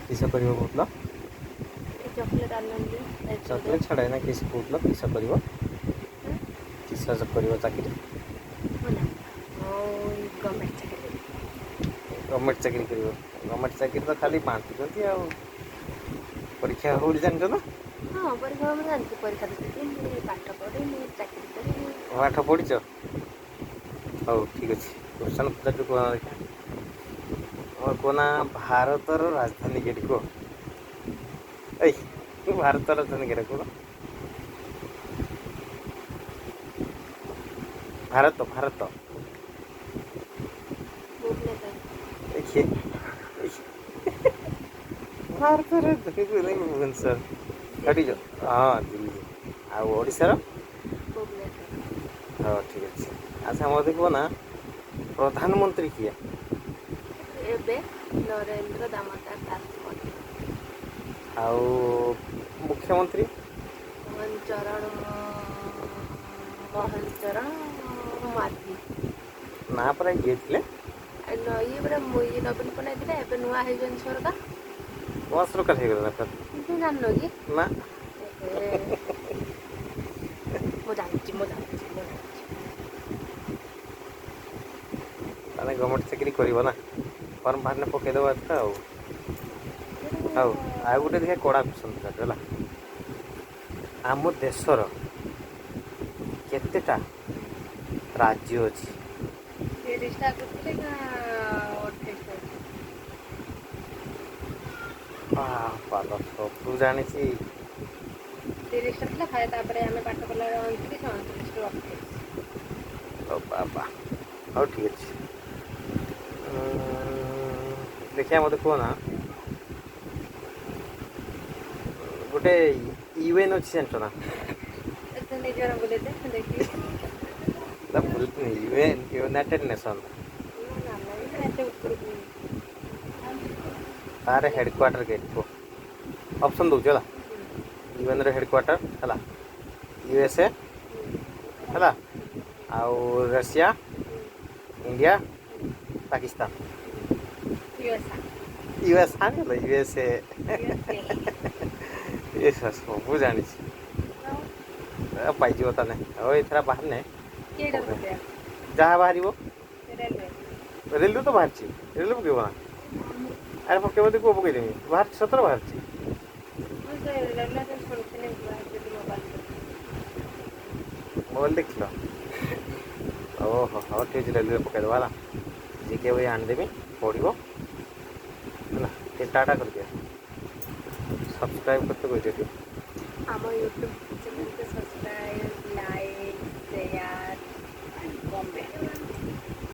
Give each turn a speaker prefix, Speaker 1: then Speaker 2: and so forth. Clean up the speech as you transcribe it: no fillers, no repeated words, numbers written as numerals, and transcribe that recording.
Speaker 1: କିସ କରିବ କହୁଥିଲ?
Speaker 2: Chocolate ଆଣିଲନି।
Speaker 1: Chocolate ଛଡ଼ା ଏଇନା କିସ କହୁଥିଲ, କିସ କରିବ? କିସ କରିବ ଚାକିରି?
Speaker 2: ଗଭର୍ଣ୍ଣମେଣ୍ଟ ଚାକିରି।
Speaker 1: ଗଭର୍ଣ୍ଣମେଣ୍ଟ ଚାକିରି କରିବ? ଗଭର୍ଣ୍ଣମେଣ୍ଟ ଚାକିରି ତ ଖାଲି ବାଣ୍ଟୁଛନ୍ତି, ଆଉ ପରୀକ୍ଷା ହେବ ବୋଲି ଜାଣିଛ ନା?
Speaker 2: ହଁ, ପରୀକ୍ଷା ମୁଁ ଜାଣିଛି। ପରୀକ୍ଷା ଦେବି ମୁଁ, ପାଠ ପଢ଼ିବି, ଚାକିରି କରିବି।
Speaker 1: ପାଠ ପଢ଼ିଛ? ହଉ, ଠିକ୍ ଅଛି। କ୍ୱେଶ୍ଚନ୍ ପଚାରୁଛୁ, କୁହ ଦେଖିଆ। କୁହ ନା, ଭାରତର ରାଜଧାନୀ କେଠି କୁହ। ଏଇ, ଭାରତର ରାଜଧାନୀ କେଟା କୁହ। ଭାରତ, ଭାରତ।
Speaker 2: ଭୁବନେଶ୍ୱର।
Speaker 1: ଦେଖି, ଭାରତର ରାଜଧାନୀ ଭୁବନେଶ୍ୱର? କାଟିଛ। ହଁ, ଦିଲ୍ଲୀ। ଆଉ ଓଡ଼ିଶାର?
Speaker 2: ଭୁବନେଶ୍ୱର।
Speaker 1: ହଉ, ଠିକ୍ ଅଛି। ଆଚ୍ଛା, ମୋତେ କୁହ ନା, ପ୍ରଧାନମନ୍ତ୍ରୀ କିଏ?
Speaker 2: ଏବେ ନରେନ୍ଦ୍ର ଦାମୋଦର ଦାସ ମୋଦି।
Speaker 1: ଆଉ ମୁଖ୍ୟମନ୍ତ୍ରୀ?
Speaker 2: ମୋହନ ଚରଣ, ମୋହନ ଚରଣ ମାଝୀ।
Speaker 1: ନା ପରା, ଇଏ ଥିଲେ।
Speaker 2: ଇଏ ପରା, ଇଏ ନବୀନ ପଟ୍ଟନାୟକ ଥିଲେ। ଏବେ ନୂଆ ହେଇଛନ୍ତି ସରକାର।
Speaker 1: ନୂଆ ସରକାର ହେଇଗଲା ଫେର?
Speaker 2: ତୁମେ ଜାଣିନ କି?
Speaker 1: ନା।
Speaker 2: ମୁଁ ଜାଣିଛି, ମୁଁ ଜାଣିଛି, ମୁଁ ଜାଣିଛି।
Speaker 1: ତାହେଲେ ଗଭର୍ଣ୍ଣମେଣ୍ଟ ଚାକିରି କରିବ ନା? ଫର୍ମ ବାହାରିଲେ ପକେଇଦେବ ଏଥର। ଆଉ ହଉ, ଆଉ ଗୋଟେ ଦେଖିବା, କଡ଼ା କ୍ୱେଶ୍ଚନ୍ ପଚାରୁଛୁ, ହେଲା? ଆମ ଦେଶର କେତେଟା ରାଜ୍ୟ ଅଛି?
Speaker 2: 30ଟା ଆଗରୁ ଥିଲେ ନା, 28ଟା ଅଛି।
Speaker 1: ବାପାଲୋ, ସବୁ ଜାଣିଛି।
Speaker 2: 30ଟା ଥିଲା ଖାଲି, ତାପରେ ଆମେ ପାଠ ପଢ଼ିଲା ବେଳେ 29, 29ରୁ 28।
Speaker 1: ଓ ବାବା, ହଉ, ଠିକ୍ ଅଛି। ଦେଖିବା, ମୋତେ କୁହ ନା, ଗୋଟେ ୟୁଏନ୍ ଅଛି, ଜାଣିଛ ନା?
Speaker 2: ଏତେ ନିଜର ବୁଲେଇଦେ, ଦେଖିବି।
Speaker 1: ୟୁଏନ୍, ୟୁନାଇଟେଡ୍ ନେସନ୍।
Speaker 2: ନା ନା, ଏତେ ଉପରକୁ।
Speaker 1: ତାର ହେଡ଼କ୍ୱାର୍ଟର କେଠି କୁହ। ଅପସନ୍ ଦେଉଛି, ହେଲା? ୟୁଏନ୍ର ହେଡ଼କ୍ୱାର୍ଟର ହେଲା ୟୁଏସ୍ଏ, ହେଲା, ଆଉ Russia, India, Pakistan.
Speaker 2: USA.
Speaker 1: US ହେଲା, ୟୁଏସ୍ଏ। ଏ ସବୁ ଜାଣିଛି। ପାଇଯିବ ତାହେଲେ। ହଉ, ଏଥର ବାହାରିନେ
Speaker 2: କେଇଟା ପକେଇବା?
Speaker 1: ଯାହା ବାହାରିବ।
Speaker 2: ରେଲୱେ।
Speaker 1: ରେଲୱେ ତ ବାହାରିଛି। ରେଲୱେ ପକେଇବ ନା? ଆରେ, ପକେଇବ ଯଦି କୁହ, ପକେଇଦେମି। ବାହାରିଛି, ସତରେ ବାହାରିଛି।
Speaker 2: ମୁଁ ସେ ରେଲୱେ ଶୁଣିଥିଲି ବାହାରିଛି ମୋବାଇଲ।
Speaker 1: ମୋବାଇଲ ଦେଖିଲ? ଓହୋ, ହଉ, ଠିକ୍ ଅଛି। ରେଲୱେ ପକେଇଦେବା, ହେଲା? ଜିକେ ବହି ଆଣିଦେବି, ପଢ଼ିବ, ହେଲା? ଟିକେ ଟାଟା କରିଦିଅ, ସବସ୍କ୍ରାଇବ୍ କରିତେ କହିଦିଅ ଟିକେ।
Speaker 2: ଆମ ୟୁଟ୍ୟୁବ୍